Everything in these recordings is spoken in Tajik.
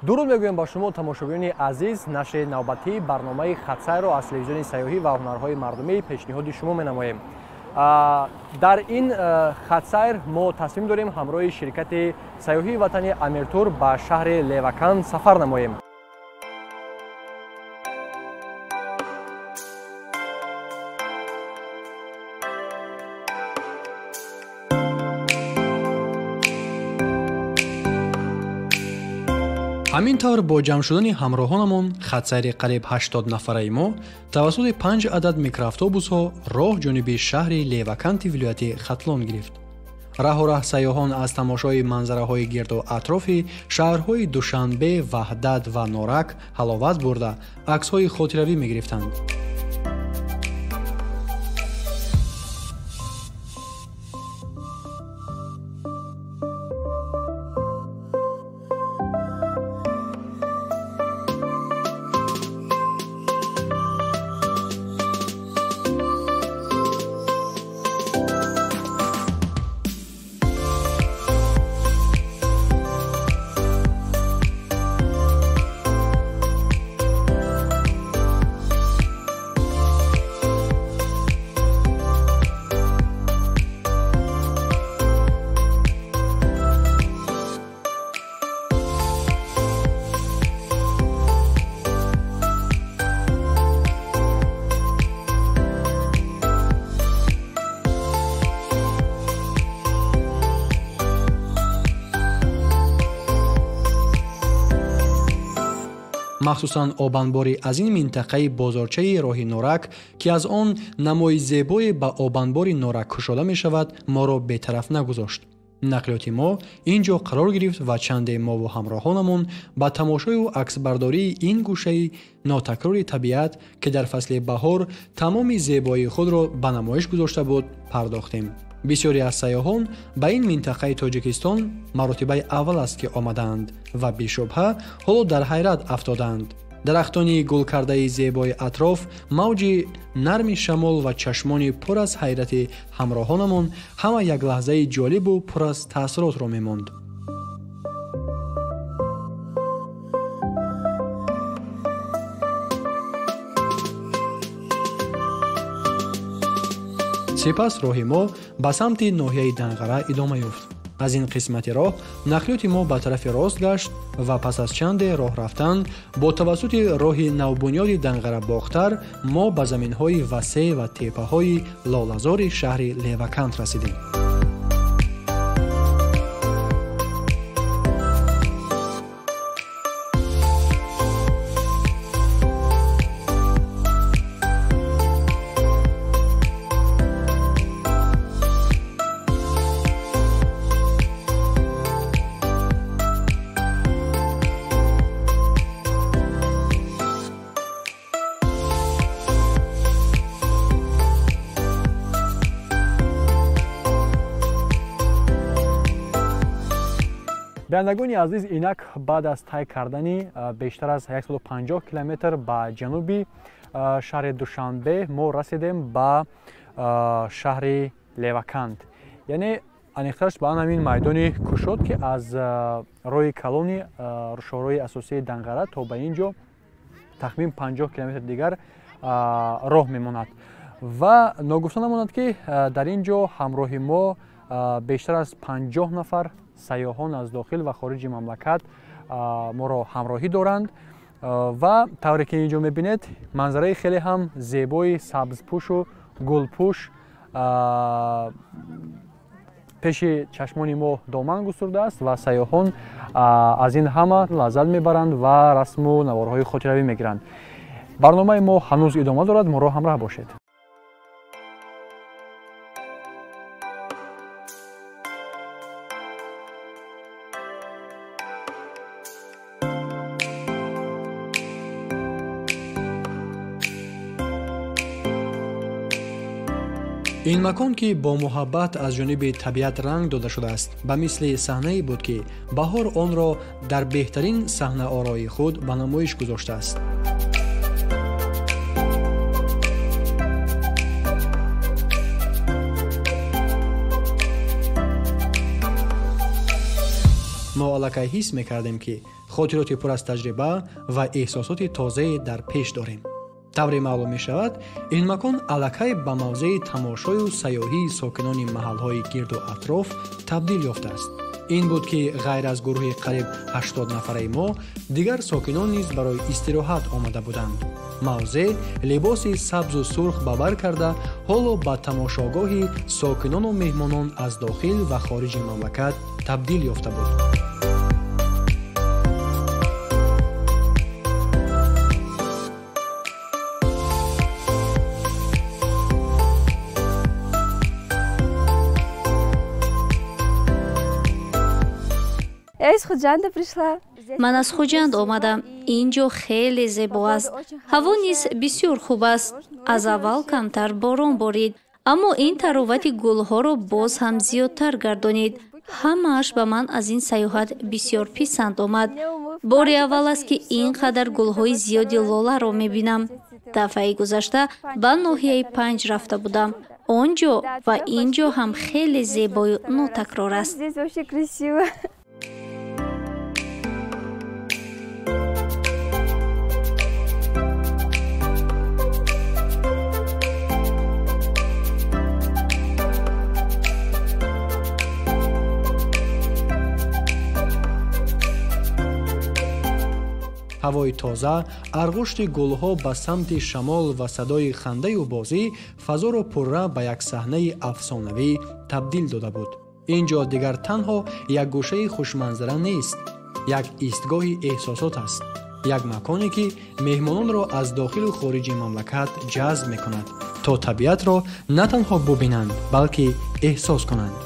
Дуруд мегӯем ба шумо, тамошобинони азиз. Нашри навбатии барномаи хатсайрро аз телевизиони сайёҳӣ ва ҳунарҳои мардумӣ пешниҳоди шумо менамоем. Дар ин хатсайр мо тасмим дорем ҳамроҳи ширкати сайёҳии ватани Амиртур ба шаҳри Леваканд сафар намоем. Ҳамин тавр, бо ҷамъ шудани ҳамроҳонамон хатсайри қариб 80 нафараи мо тавассути 5 адад микроавтобусҳо роҳ ҷониби шаҳри Леваканти вилояти Хатлон гирифт. Раҳу раҳ сайёҳон аз тамошои манзараҳои гирду атрофи шаҳрҳои Душанбе, Ваҳдат ва Норак ҳаловат бурда, аксҳои хотиравӣ мегирифтанд. Махсусан обанбори аз ин минтақаи бозорчаи роҳи Норак, ки аз он намои зебое ба обанбори Норак кушода мешавад, моро бетараф нагузошт. Нақлиёти мо ин ҷо қарор гирифт ва чанде мову ҳамроҳонамон ба тамошою аксбардории ин гӯшаи нотакрори табиат, ки дар фасли баҳор тамоми зебоии худро ба намоиш гузошта буд, пардохтем. Бисёре аз сайёҳон ба ин минтақаи Тоҷикистон маротибаи аввал аст, ки омадаанд ва бешубҳа ҳоло дар ҳайрат афтодаанд. Дарахтони гулкардаи зебои атроф, мавҷи нарми шамол ва чашмони пур аз ҳайрати ҳамроҳонамон ҳама як лаҳзаи ҷолибу пур аз таассуротро мемонд. Сипас роҳи мо ба самти ноҳияи Данғара идома ёфт. Аз ин қисмати роҳ нақлиёти мо ба тарафи рост гашт ва пас аз чанде роҳ рафтан бо тавассути роҳи навбунёди Данғара Бохтар мо ба заминҳои васеъ ва теппаҳои лолазори шаҳри Леваканд расидем. Бинандагони азиз, инак баъд аз тай кардани бештар аз 150 километр ба ҷануби шаҳри Душанбе мо расидем ба шаҳри Леваканд. Яъне аниқтараш ба ҳамин майдони кушод, ки аз роҳи калони шоҳроҳи асосии Данғара то ба ин ҷо тахмин 50 километр дигар роҳ мемонад. Ва ногуфта намонад, ки дар ин ҷо ҳамроҳи мо бештар аз 50 нафар сайёҳон аз дохил ва хориҷи мамлакат моро ҳамроҳӣ доранд. Ва тавре ки ин ҷо мебинед, манзараи хеле ҳам зебои сабзпӯшу гулпӯш пеши чашмони мо доман густурдааст ва сайёҳон аз ин ҳама лаззат мебаранд ва расму наворҳои хотиравӣ мегиранд. Барномаи мо ҳанӯз идома дорад, моро ҳамроҳ бошед. Ин макон, ки бо муҳаббат аз ҷониби табиат ранг дода шудааст, ба мисли саҳнае буд, ки баҳор онро дар беҳтарин саҳнаороии худ ба намоиш гузоштааст. Мо аллакай ҳис мекардем, ки хотироти пур аз таҷриба ва эҳсосоти тозае дар пеш дорем. Тавре маълум мешавад, ин макон аллакай ба мавзеи тамошою сайёҳии сокинони маҳалҳои гирду атроф табдил ёфтааст. Ин буд, ки ғайр аз гурӯҳи қариб 80 нафараи мо, дигар сокинон низ барои истироҳат омада буданд. Мавзеъ либоси сабзу сурх ба бар карда, ҳоло ба тамошогоҳи сокинону меҳмонон аз дохил ва хориҷи мамлакат табдил ёфта буд. Я из Худжанда пришла. Ман аз Хуҷанд омадам. Ин ҷо хеле зебо аст. Ҳаво низ бисёр хуб аст. Аз аввал камтар борон борид, аммо ин таровати гулҳоро боз ҳам зиёдтар гардонид. Ҳамааш ба ман аз ин сайёҳат бисёр писанд омад. Бори аввал аст, ки ин қадар гулҳои зиёди лоларо мебинам. Дафъаи гузашта ба ноҳияи Панҷ рафта будам. Он ҷо ва ин ҷо ҳам хеле зебою нотакрор аст. Здесь вообще красиво. Ҳавои тоза, арғушти гулҳо ба самти шамол ва садои хандаю бозӣ фазоро пурра ба як саҳнаи афсонавӣ табдил дода буд. Ин ҷо дигар танҳо як гӯшаи хушманзара нест, як истгоҳи эҳсосот аст, як маконе, ки меҳмононро аз дохилу хориҷи мамлакат ҷазб мекунад, то табиатро на танҳо бубинанд, балки эҳсос кунанд.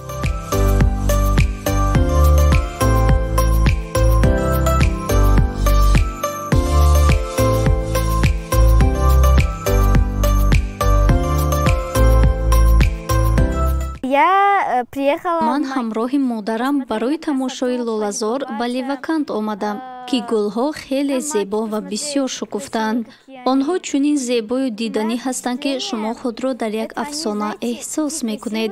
Ман ҳамроҳи модарам барои тамошои лолазор ба Левакант омадам, ки гулҳо хеле зебо ва бисёр шукуфтаанд. Онҳо чунин зебою диданӣ ҳастанд, ки шумо худро дар як афсона эҳсос мекунед.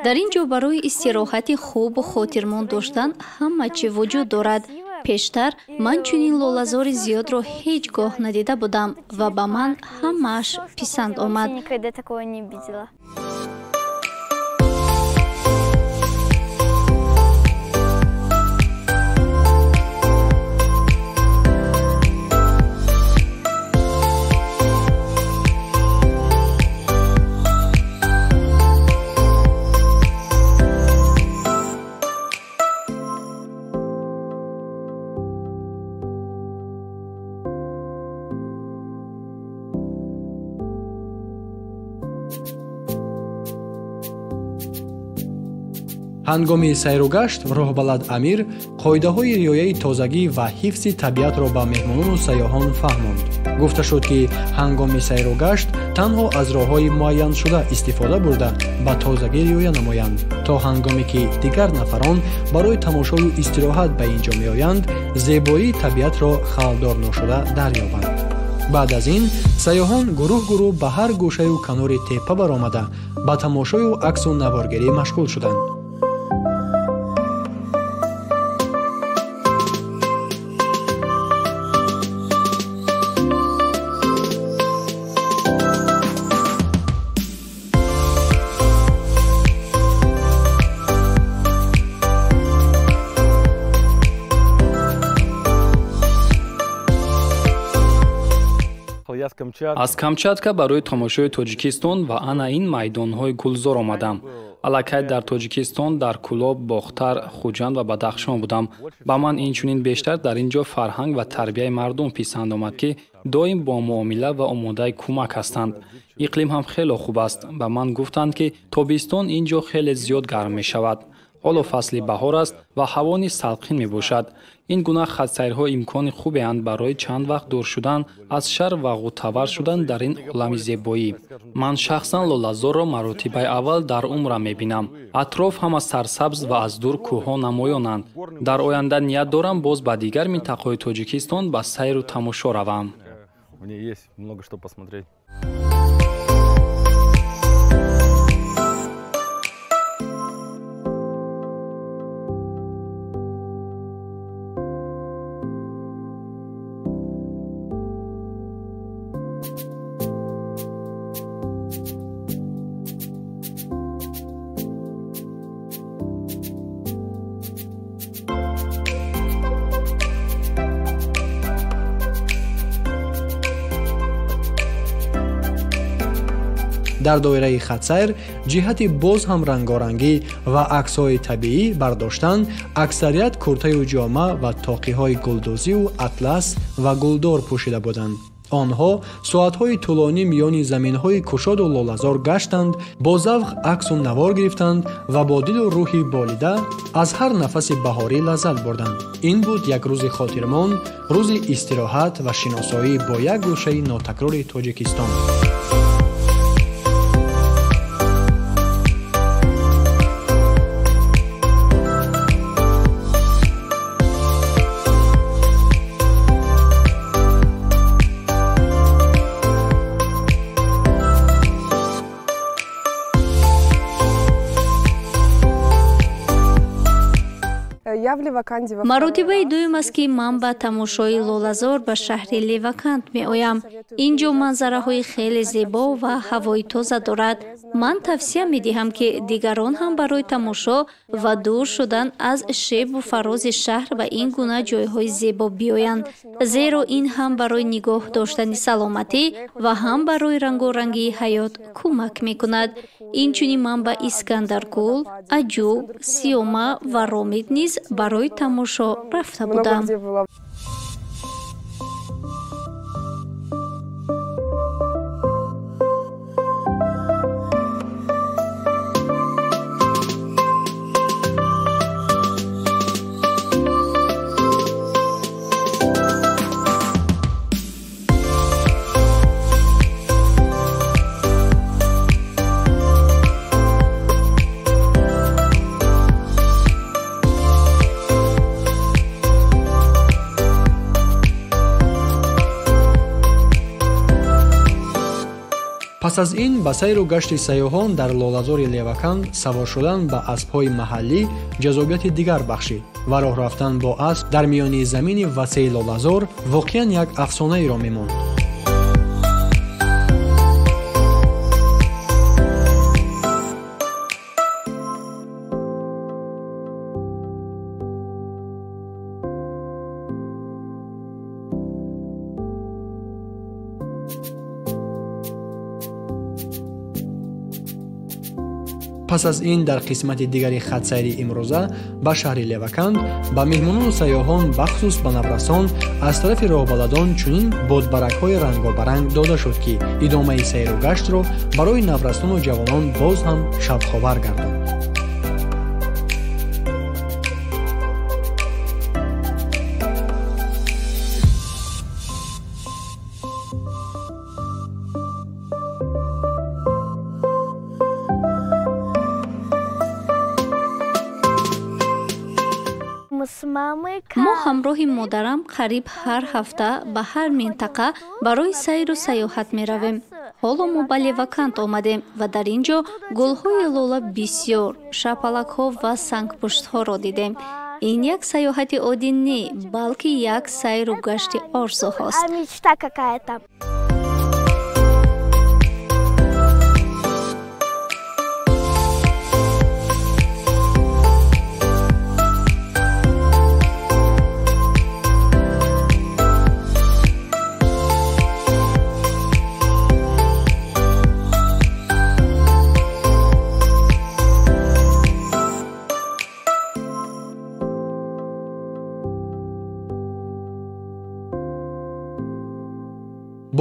Дар ин ҷо барои истироҳати хубу хотирмон доштан ҳама чӣ вуҷуд дорад. Пештар ман чунин лолазори зиёдро ҳеҷ гоҳ надида будам ва ба ман ҳамааш писанд омад. Никогда такого не видела. Ҳангоми сайругашт роҳбалад Амир қоидаҳои риояи тозагӣ ва ҳифзи табиатро ба меҳмонону сайёҳон фаҳмонд. Гуфта шуд, ки ҳангоми сайругашт танҳо аз роҳҳои муайяншуда истифода бурда, ба тозагӣ риоя намоянд, то ҳангоме ки дигар нафарон барои тамошою истироҳат ба ин ҷо меоянд, зебоии табиатро халалдор ношуда дарёбанд. Баъд аз ин сайёҳон гурӯҳ гурӯҳ ба ҳар гӯшаю канори теппа баромада, ба тамошою аксу наворгирӣ машғул шуданд. Аз Камчатка барои тамошои Тоҷикистон ва ана ин майдонҳои гулзор омадам. Аллакай дар Тоҷикистон дар Кӯлоб, Бохтар, Хуҷанд ва Бадахшон будам. Ба ман инчунин бештар дар ин ҷо фарҳанг ва тарбияи мардум писанд омад, ки доим бо муомила ва омодаи кӯмак ҳастанд. Иқлим ҳам хело хуб аст. Ба ман гуфтанд, ки тобистон ин ҷо хеле зиёд гарм мешавад. Ҳоло фасли баҳор аст ва ҳаво низ салқин мебошад. Ин гуна хатсайрҳо имкони хубеанд барои чанд вақт дур шудан аз шаҳр ва ғӯтавар шудан дар ин олами зебоӣ. Ман шахсан лолазорро маротибаи аввал дар умрам мебинам. Атроф ҳама сарсабз ва аз дур кӯҳҳо намоёнанд. Дар оянда ният дорам боз ба дигар минтақаҳои Тоҷикистон ба сайру тамошо равам. Мне есть много что посмотреть. Дар доираи хатсайр ҷиҳати боз ҳам рангорангӣ ва аксҳои табиӣ бардоштан аксарият куртаю ҷома ва тоқиҳои гулдӯзию атлас ва гулдор пӯшида буданд. Онҳо соатҳои тӯлонӣ миёни заминҳои кушоду лолазор гаштанд, бо завқ аксу навор гирифтанд ва бо дилу рӯҳи болида аз ҳар нафаси баҳорӣ лаззат бурданд. Ин буд як рӯзи хотирмон, рӯзи истироҳат ва шиносоӣ бо як гӯшаи нотакрори Тоҷикистон. Маротибаи дуюм аст, ки ман ба тамошои лолазор ба шаҳри Левакант меоям. Ин ҷо манзараҳои хеле зебо ва ҳавои тоза дорад. Ман тавсия медиҳам, ки дигарон ҳам барои тамошо ва дур шудан аз шебу фарози шаҳр ба ин гуна ҷойҳои зебо биёянд, зеро ин ҳам барои нигоҳ доштани саломатӣ ва ҳам барои рангорангии ҳаёт кӯмак мекунад. Инчунин ман ба Искандаркӯл, Аҷуб, Сиёма ва Ромит низ барои тамошо рафта будам. Пас аз ин ба сайру гашти сайёҳон дар лолазори Леваканд савор шудан ба аспҳои маҳаллӣ ҷазобияти дигар бахшид ва роҳ рафтан бо асп дар миёни замини васеи лолазор воқеан як афсонаеро мемонд. Пас аз ин дар қисмати дигари хатсайри имрӯза ба шаҳри Леваканд ба меҳмонону сайёҳон, бахусус ба наврасон, аз тарафи роҳбаладон чунин бодбаракҳои рангобаранг дода шуд, ки идомаи сайру гаштро барои наврасону ҷавонон боз ҳам шавқовар гардонд. Мо ҳамроҳи модарам қариб ҳар ҳафта ба ҳар минтақа барои сайру сайёҳат меравем. Ҳоло мо ба Левакант омадем ва дар ин ҷо гулҳои лола бисёр, шапалакҳо ва сангпуштҳоро дидем. Ин як сайёҳати оддӣ не, балки як сайру гашти орзуҳост.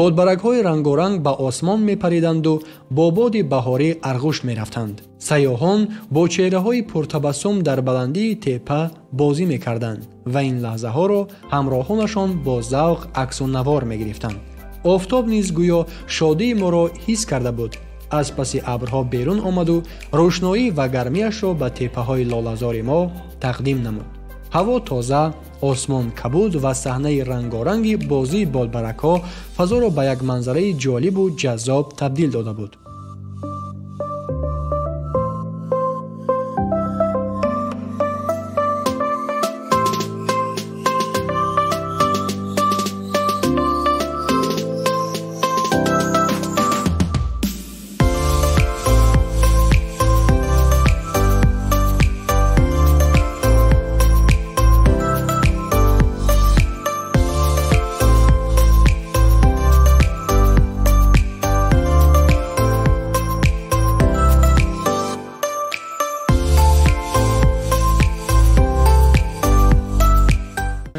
Бодбаракҳои рангоранг ба осмон мепариданду бо боди баҳорӣ арғушт мерафтанд. Сайёҳон бо чеҳраҳои пуртабассум дар баландии теппа бозӣ мекарданд ва ин лаҳзаҳоро ҳамроҳонашон бо завқ аксу навор мегирифтанд. Офтоб низ гӯё шодии моро ҳис карда буд. Аз паси абрҳо берун омаду рӯшноӣ ва гармиашро ба теппаҳои лолазори мо тақдим намуд. Ҳаво тоза, осмон кабуд ва саҳнаи рангоранги бозии бодбаракҳо фазоро ба як манзараи ҷолибу ҷаззоб табдил дода буд.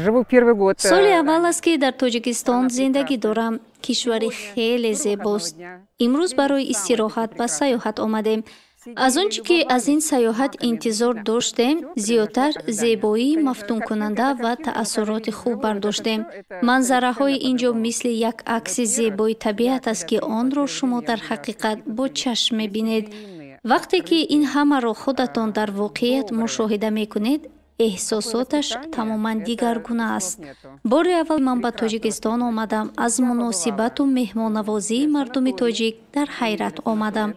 Живу первый год. Соли аввал аст, ки дар Тоҷикистон зиндагӣ дорам. Кишвари хеле зебост. Имрӯз барои истироҳат ба сайёҳат омадем. Аз он чӣ ки аз ин сайёҳат интизор доштем, зиёдтар зебоии мафтункунанда ва таассуроти хуб бардоштем. Манзараҳои ин ҷо мисли як акси зебои табиат аст, ки онро шумо дар ҳақиқат бо чашм мебинед. Вақте ки ин ҳамаро худатон дар воқеият мушоҳида мекунед, эҳсосоташ тамоман дигаргуна аст. Бори аввал ман ба Тоҷикистон омадам, аз муносибату меҳмоннавозии мардуми тоҷик дар ҳайрат омадам.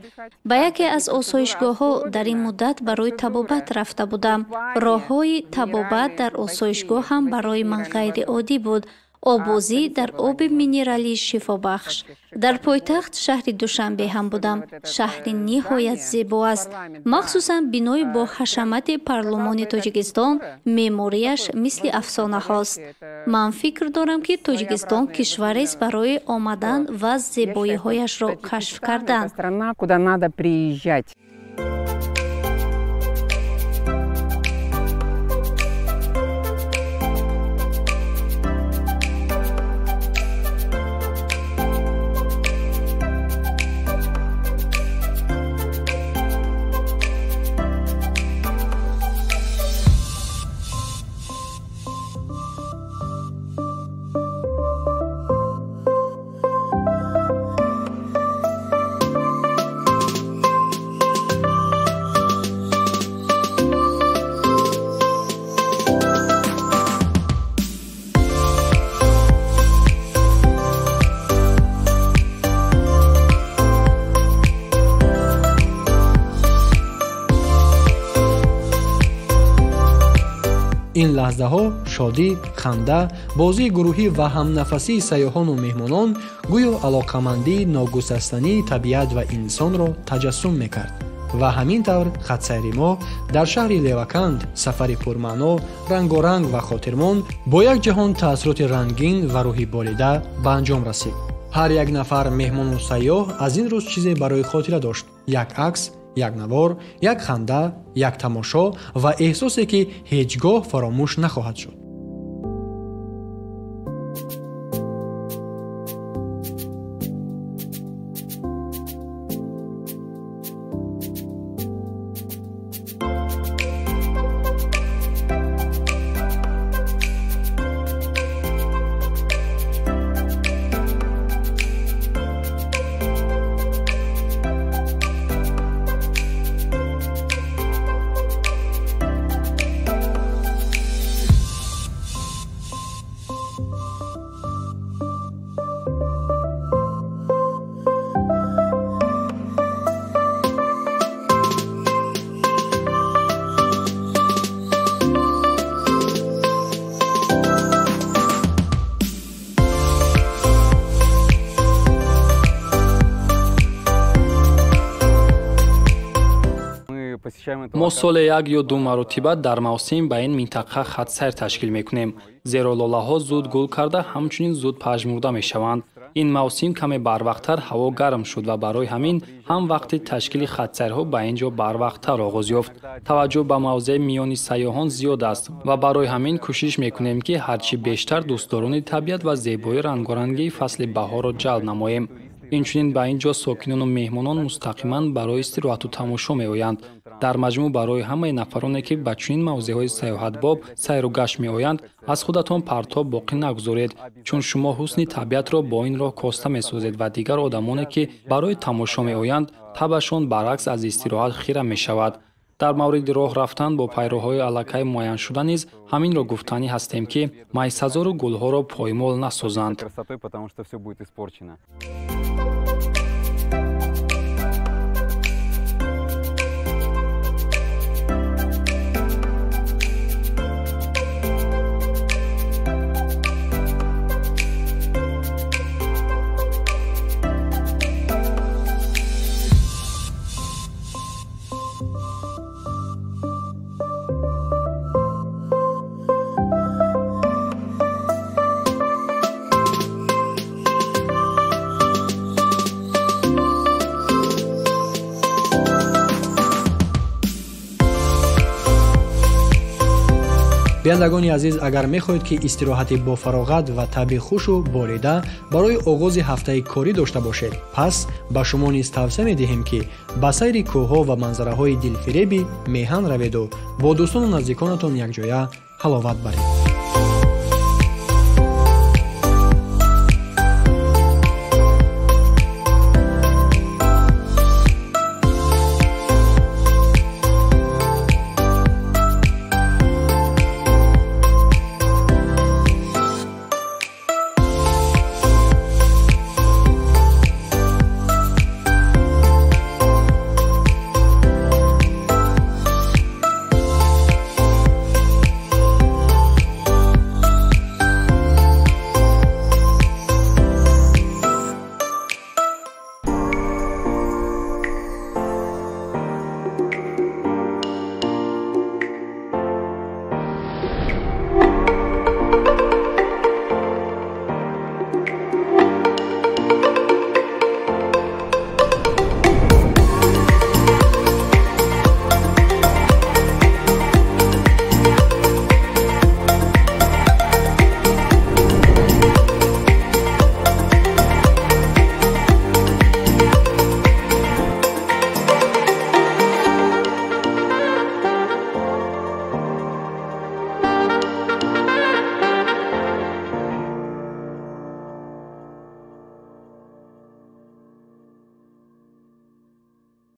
Ба яке аз осоишгоҳҳо дар ин муддат барои табобат рафта будам. Роҳҳои табобат дар осоишгоҳ ҳам барои ман ғайриоддӣ буд. Оббозӣ дар оби минералии шифобахш. Дар пойтахт шаҳри Душанбе ҳам будам. Шаҳри ниҳоят зебо аст. Махсусан бинои бо ҳашамати парлумони Тоҷикистон, меъморияш мисли афсонаҳост. Ман фикр дорам, ки Тоҷикистон кишварест барои омадан ва зебоиҳояшро кашф кардан. Страна, куда надо приезжать. Ин лаҳзаҳо шодӣ, ханда, бозии гурӯҳӣ ва ҳамнафасии сайёҳону меҳмонон гӯё алоқамандии ногусастании табиат ва инсонро таҷассум мекард. Ва ҳамин тавр хатсайри мо дар шаҳри Леваканд сафари пурмаъно, рангоранг ва хотирмон бо як ҷаҳон таассуроти рангин ва рӯҳи болида ба анҷом расид. Ҳар як нафар меҳмону сайёҳ аз ин рӯз чизе барои хотира дошт: як акс, як навор, як ханда, як тамошо ва эҳсосе, ки ҳеҷ гоҳ фаромӯш нахоҳад шуд. Мо соле як ё ду маротиба дар мавсим ба ин минтақа хатсайр ташкил мекунем, зеро лолаҳо зуд гул карда, ҳамчунин зуд пажмурда мешаванд. Ин мавсим каме барвақттар ҳаво гарм шуд ва барои ҳамин ҳам вақти ташкили хатсайрҳо ба ин ҷо барвақттар оғоз ёфт. Таваҷҷӯҳ ба мавзеи миёни сайёҳон зиёд аст ва барои ҳамин кӯшиш мекунем, ки ҳарчи бештар дӯстдорони табиат ва зебоии рангорангии фасли баҳорро ҷалб намоем. Инчунин ба ин ҷо сокинону меҳмонон мустақиман барои истироҳату тамошо меоянд. Дар маҷмӯъ барои ҳамаи нафароне, ки ба чунин мавзеъҳои сайёҳатбоб сайру гашт меоянд, аз худатон партоб боқӣ нагузоред, чун шумо ҳусни табиатро бо ин роҳ коста месозед ва дигар одамоне, ки барои тамошо меоянд, табашон баръакс аз истироҳат хира мешавад. Дар мавриди роҳ рафтан бо пайроҳҳои аллакай муайяншуда низ ҳаминро гуфтанӣ ҳастем, ки майсазору гулҳоро поймол насозанд. Бинандагони азиз, агар мехоҳед, ки истироҳати бофароғат ва табъи хушу болида барои оғози ҳафтаи корӣ дошта бошед, пас ба шумо низ тавсия медиҳем, ки ба сайри кӯҳҳо ва манзараҳои дилфиреби меҳан раведу бо дӯстону наздиконатон якҷоя ҳаловат баред.